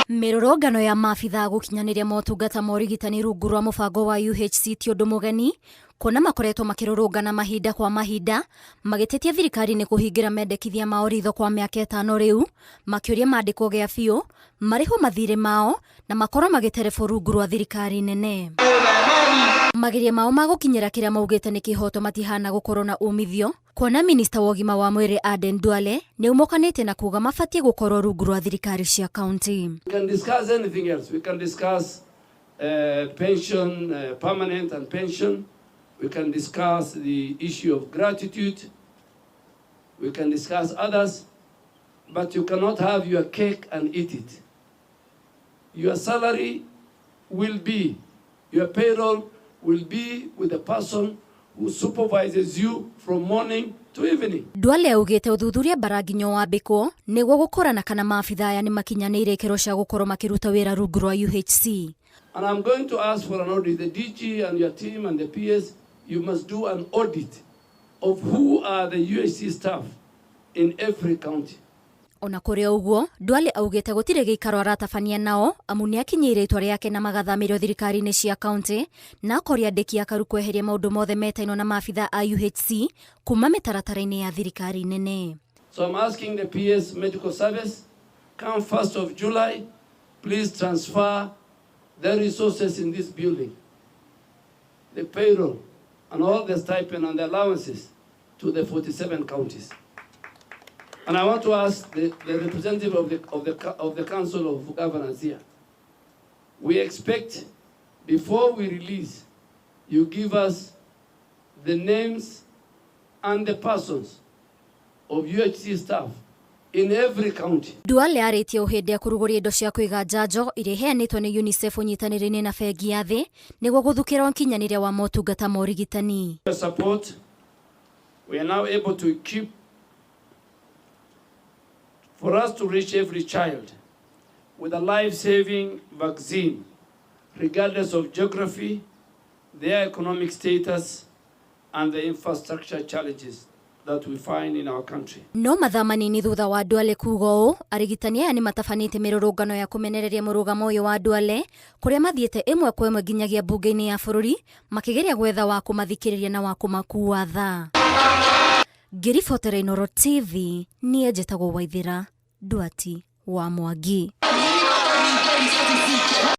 Mĩrũrũngano ya maabithaa gũkinyanĩria motungata ma ũrigitani rungu rwa mũbango wa UHC ti ũndũ mũgeni, kuona makoretwo makĩrũrũngana mahinda kwa mahinda magĩtetia thirikari nĩ kũhingĩra mendekithia mao ritho kwa mĩaka 5 rĩu, makĩũria mandĩkwo gĩa biũ, marĩhwo mathirĩ mao na makorwo magĩterebwo rungu rwa thirikari nene. Mageria mao ma gũkinyĩra kĩrĩa maugĩte nĩ kĩhoto matihana gũkorwo na umithio, kuona minista wa ũgima wa mwĩrĩ Aden Duale nĩ umokanĩte na kuga mabatiĩ gũkorwo rungu rwa thirikari cia kaunti. We can discuss anything else. We can discuss pension, permanent and pension. We can discuss the issue of gratitude. We can discuss others. But you cannot have your cake and eat it. Your salary will be, your payroll will be with the person who supervises you from morning to evening. Duale augĩte ũthuthuria bara nginya wambĩkwo nĩguo gũkũrana kana maabithaa aya nĩ makinyanĩire ikĩro cia gũkorwo makĩruta wĩra rungu rwa UHC. And I'm going to ask for an audit. The DG and your team and the PS, you must do an audit of who are the UHC staff in every county. Ona kũrĩ o ũguo, Duale augĩte gũtirĩ gĩikaro aratabania nao amu nĩ akinyĩire itua rĩake na magathamĩrio thirikari-inĩ cia kaunti na akoria andĩki akaru kweheria maũndũ mothe metainwo na maabithaa a UHC kuma mĩtaratara-inĩ ya thirikari nene. So I'm asking the PS Medical Service, come 1st of July, please transfer the resources in this building, the payroll and all the stipend and the allowances to the 47 counties. And I want to ask the representative of the Council of Governors here. We expect before we release, you give us the names and the persons of UHC staff in every county. Duale arĩtie o hĩndĩ akũrugũria indo cia kũiga njanjo iria iheanĩtwo nĩ UNICEF ũnyitanĩri-inĩ na bengi ya thĩ nĩguo gũthukĩra ũkinyanĩria wa motungata ma ũrigitani. Your support, we are now able to equip for us to reach every child with a life-saving vaccine, regardless of geography, their economic status, and the infrastructure challenges that we find in our country. No mathaa manini thutha wa Duale kuga ũũ, arigitani aya nĩ matabanĩte mĩrũrũngano ya kũmenereria mũrũgamo ũyũ wa Duale kũrĩa mathiĩte ĩmwe kwa ĩmwe nginyagia mbunge-inĩ ya bũrũri makĩgeria gwetha wa kũmathikĩrĩria na wa kũmakua tha. Ngĩribotera Inooro TV, niĩ njĩtagwo Waithĩra Ndwati wa Mwangi.